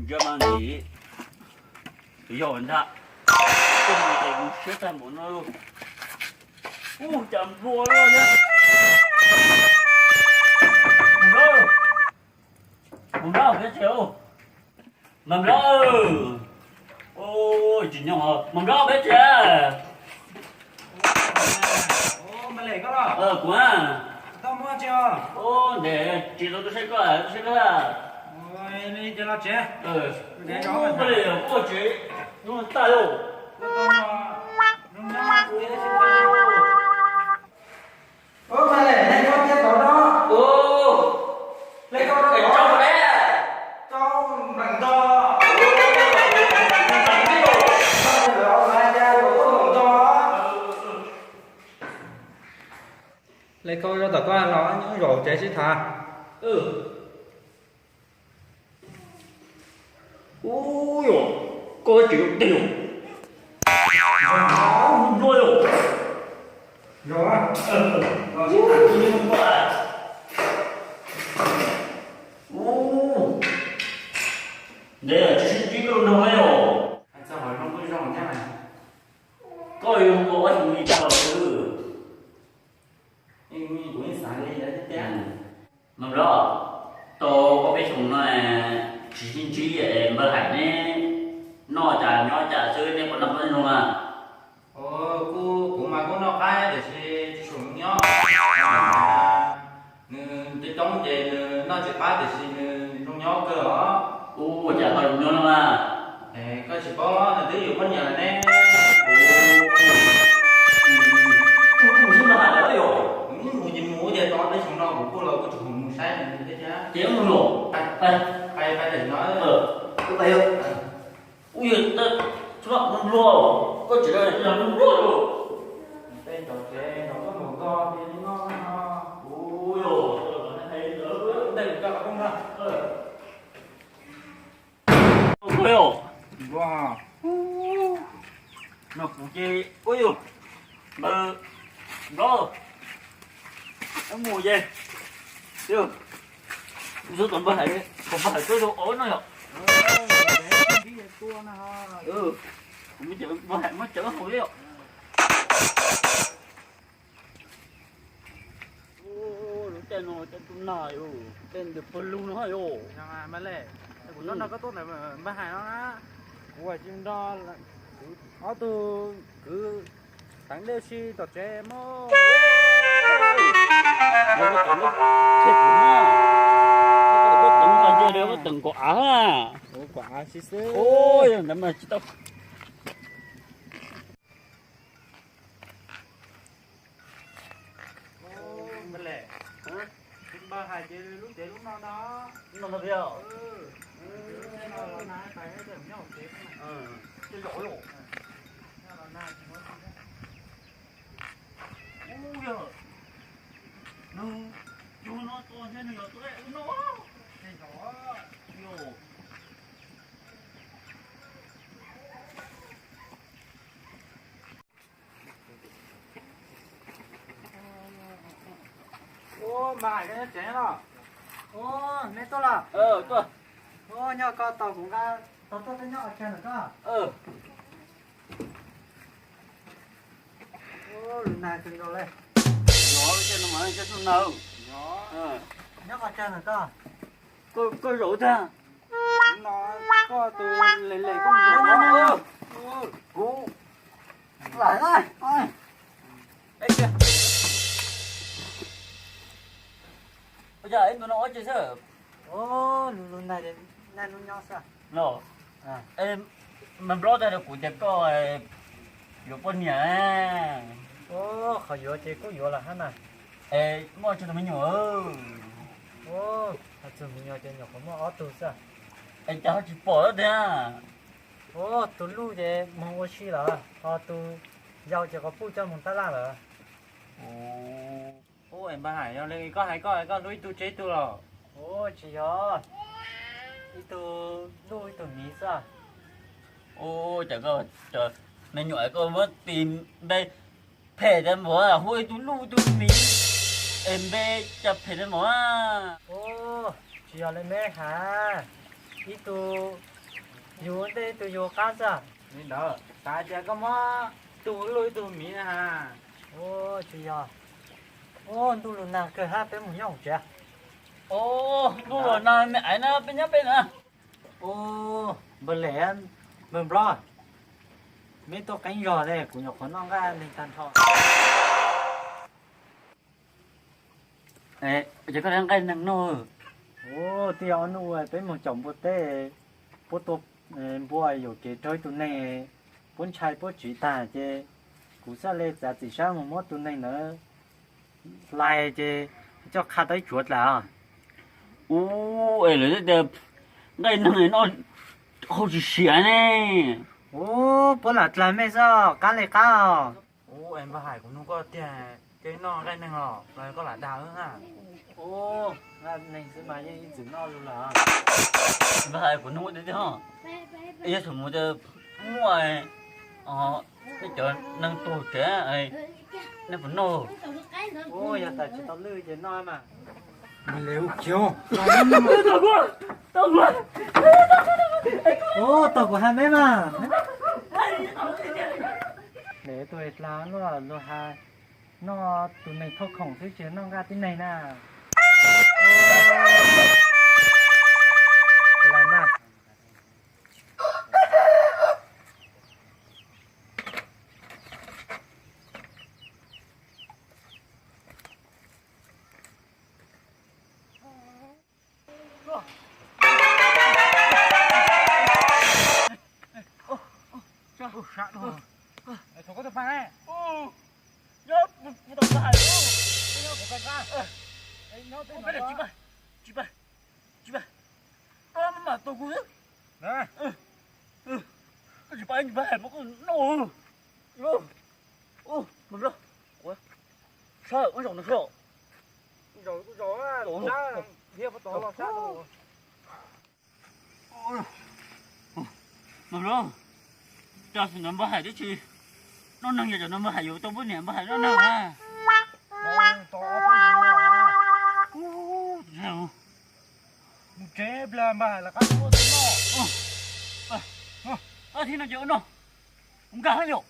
Ntsia mas ntxim, tus yog ntag, koj mus ces mus siab tag npaum no lauj. Ub, cas nplua luaj thiab. Mus nrog, mus nrog peb tsev, mas nrog, tsis nyob, mas nrog peb tsev. Kuv, ntes tsis tau tuaj saib koj, tuaj saib koj. Ub, peb li kuj tsev, tag lauj. Ub, mas li nej nyob tiab tod no. Ub, li koj rau tod, rau nram tod. Li koj rau tom koj los nyob zaum tsev sib tham. Ub, yog koj tseem yuav tig los, nplua yog. Ub, ntev tsis sib ntsib koj nrog yog. Koj yuav mus ua ob xyoos li cas los xwb? Mas Nplog, tau ob peb xyoos no tsis sib ntsib, npawg hais neb noj cas nyob cas xwb, neb puas noj qab nyob zoo na? Kuv, kuv mas kuj noj qab tiam sis tsis tshua zoo nyob. Nws coob coob ces nws noj tsis qab tiam sis nws zoo nyob kawg os. Ua cas ho zoo nyob no na? Koj tsis paub, nws twb yuav poj niam lawm ne. Mus ib mus hais lawm yom? Mus ces mus, ces tau ob peb xyoos no kuv kuj los kuj tsis mus saib nws thiab. Ces mus los. Ua yog, Nplog, koj tsis los Nplog los. Tej cov tsev no koj mus nto ces li no no. Ua yog, ntej koj qhov rooj na. Nplog, no kuv ces ua yog, Nplog, mus ces, kuv xav kom npawg hais, kom npawg hais tuaj rau ob no yom. Kuv me ces npawg hais muab cawv hauv li yom. Lub caij no caij ntuj nag yom, caij ntawm pawg lug no yom. Kuv nrog koj tuaj ntawm npawg hais no na. Kuv tsis nrog, ob tug kwv teev dej si tom tsev mog. Koj teev kom av, koj teev kom av xwb. Ntawd mas tsis tau. Npawg hais ces lub tsev lub no no. No no thiab. Ub yog, nws, yus no tos ntshe nws yuav tuaj ub no. Ub, mas hais koj nyob tsev no. Ub, neb tuaj los? Ub, nyob koj tos kuv nqa tau tuaj peb nyob ua kiag ntawm koj. Ub, lus nag kawg nkaus li. Mas coj tuaj na. Nyob qhov twg na koj? Koj zaum tag. Koj tus lem lem koj mus zaum no. Kuv lam na. Ua cas ib ntu no ua tsis xwb? Lub lub nag, nag hnub nyob xwb. Los, me Nplob tag rau kuv tias koj yuav poj niam. Qhov yuav ces kuj yuav lawm hab na. Es muaj tsawg tus me nyuam? Hais txog me nyuam ces nyuam qhuav muaj ob tug xwb. Es cas ho tsis pom tiag? Tus luj ces moog ua si lawm, ho tus yau ces qhov puj coj moog tab laj lawm. Ub, es Npaj Hais, yog li koj hais koj, koj hlub ib tug tseg ib tug los? Ub, tsis yog, ib tug luj ib tug miv xwb. Ub, cas koj, me nyuam koj muab tis npe phem tas npaum, hu ib tug luj ib tug miv, es npe cas phem tas npaum. Ub, tsis yog li meb hais, ib tug yug ua ntej ib tug yug ua qab xwb. Li ntawd xav tias koj muab ib tug luj ib tug miv na has. Ub, tsis yog. Ub, ntuj los nag kawg hab, peb mus nyob hauv tsev. Ub, ntuj los nag me aiv na, peb nyob peb na. Ub, npawg Lem, npawg Nplob, meb tuaj qeeb zog ne, kuv nyuam qhuav noj nqaij neeg tag nrho. Ces koj nqaij neeg noj. Ub, twb yog ob hnub peb moog caum npua teb, puab tua npua yuam kev raug ib tug neeg, puab ntshai puab tsiv tag ces kuv xav le txav txim sab moog muab tus neeg ntawd hlais ces coj qha tau ib tsuav dlaim os. Ub, es lawv tias nqaij neeg noj hauj tsis siav ne. Ub, puab lam dlaim mej xwb, qab li qab os. Ub, es Npaj Hais, kuv nug koj tiag, koj noj nqaij neeg los los koj lam dag wb na? Ub, nqaij neeg xwb mas yeej ib txwm noj lug lawm. Npaj Hais, kuv nug tiag tiag, yog thaum mus tas muaj nej cov neeg tuag tsev, nej puas noj? Ub, yog tas tsis tau lwj ces noj mas. Ub, tau kuv has meb mas. Lawv tuaj dlaag luag has noj tus neeg thauj khoom xwb tsis noj nqaij tib neeg na. Tsis pab, tsis pab, muab kuv noj. Ub, Nplob, sab ua zaum no sab. Zaum, zaum, sab, thiab puab tod los sab. Nplob, cov xwm ntawd Npaj Hais twb tsis noj neeg, yog cov no Npaj Hais yuav tau poj niam Npaj Hais noj neeg na. Mus tsev, Npaj Hais lawv qab tuaj noj. Thiab no ces ua no, nkag yom.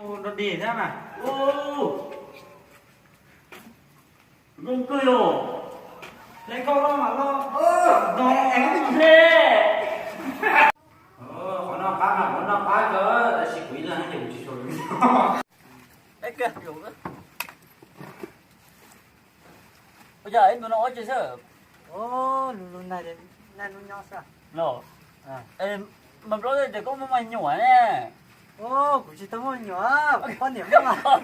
Ub, nrov dig thiab mas. Ub, zoo kawg yom. Hle koj los mas los. No, qhov noj qab mas kuv noj qab kawg, tab sis kuv ib leeg ces kuv tsis tshua. Ua cas ib ntu no ua tsis xwb? Lub lub nag, nag hnub nyob xwb. Los, Npaj Nplob tias koj muaj me nyuam ne. Kuv tsis tau muaj me nyuam, kuv poj niam muaj.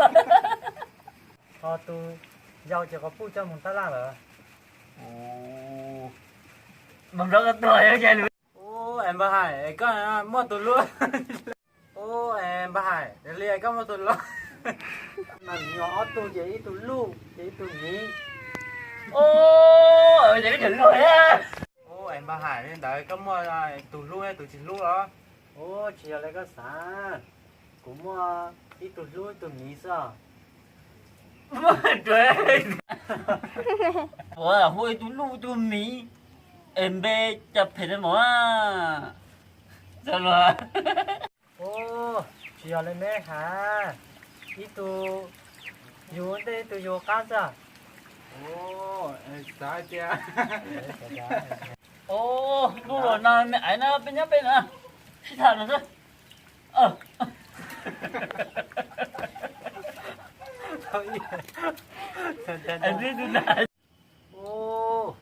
Ho tus yau ces qhov puj coj mus tab laj lawm. Npaj Nplob koj tuag yuav ua cas lus. Ub, es Npaj Hais, koj muaj tus luj. Ub, es Npaj Hais, yog li koj muaj tus luj. Mas nyuam ob tug ces ib tug luj ces ib tug miv. Ub, ces Ua, es npawg Haim li ntawd koj muaj tus hlub tus tsis hlub los? Ua, tsis yog li koj xav, kuv muaj ib tug hlub ib tug miv xwb os. Puas hu ib tug hlub ib tug miv es npe cas phem li mas. Ua, tsis yog li me has, ib tug yus ntej ib tug yus qab xwb. Xav tias, ua, lub los no me aiv no peb nyob peb no sib tham no xwb. Ua,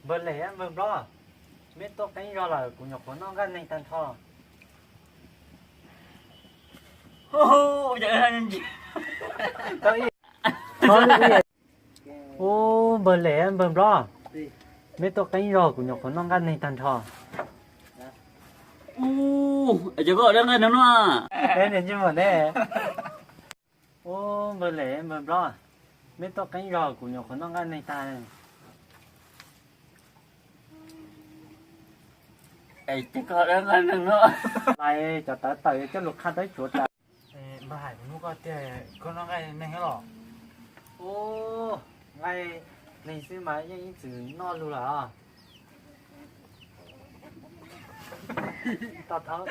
npawg Lem npawg Nplob, meb tuaj qeeb zog lawm kuv nyuam qhuav noj nqaij neeg tag nrho. Ua, npawg Lem npawg Nplob, meb tuaj qeeb zog kuv nyuam qhuav noj nqaij neeg tag nrho. Ua, es cov koj dab nqaij neeg no. Ua, npawg Lem npawg Nplob, meb tuaj qeeb zog kuv nyuam qhuav noj nqaij neeg tag. Es cov koj dab nqaij neeg no. Lais cov tawv tawm coj lus qha tawb tsuav tas. Npawg Haim, kuv hnub koj tiag koj noj nqaij neeg los? Ua, nqaij neeg xwb mas yeej ib txwm noj lug lawm os. Tau thawb.